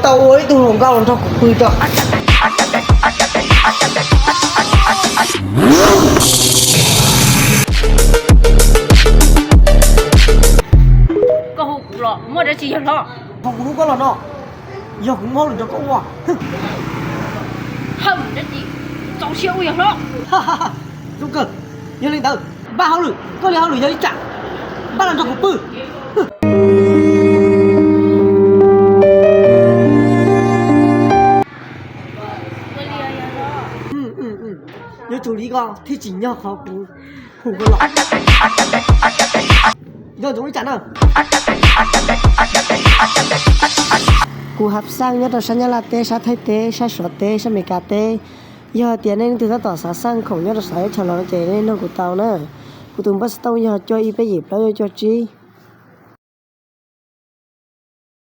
Tau ua ib tug hluas nkauj los nrog kuv pw tso. Koj hu kuv los muaj dab tsi yawg hlob? Thaum kuv hu koj los no, yog kuv muaj hauj lwm nrog koj ua. Hawm dab tsi, txaus siab ua yawg hlob. Zoo kawg, yog li ntawd npaj hauj lwm, koj li hauj lwm yog li cas, npaj los nrog kuv pw. Yuav tsum li ko thiaj tsim nyog qhov kuv hu koj los. Nco ntsoov li cas na. Kuv hav xaj nyob rau sab Nyab Laj teb, sab Thaib teb, sab Suav teb, sab Amelikas teb. Yog hais tias nej leej twg tab tom xav xaj khoom nyob rau sab teb chaws los no ces nej nug kuv tau na. Kuv tus npawb xov tooj yog cuaj ib peb yim plaub cuaj cuaj tsib.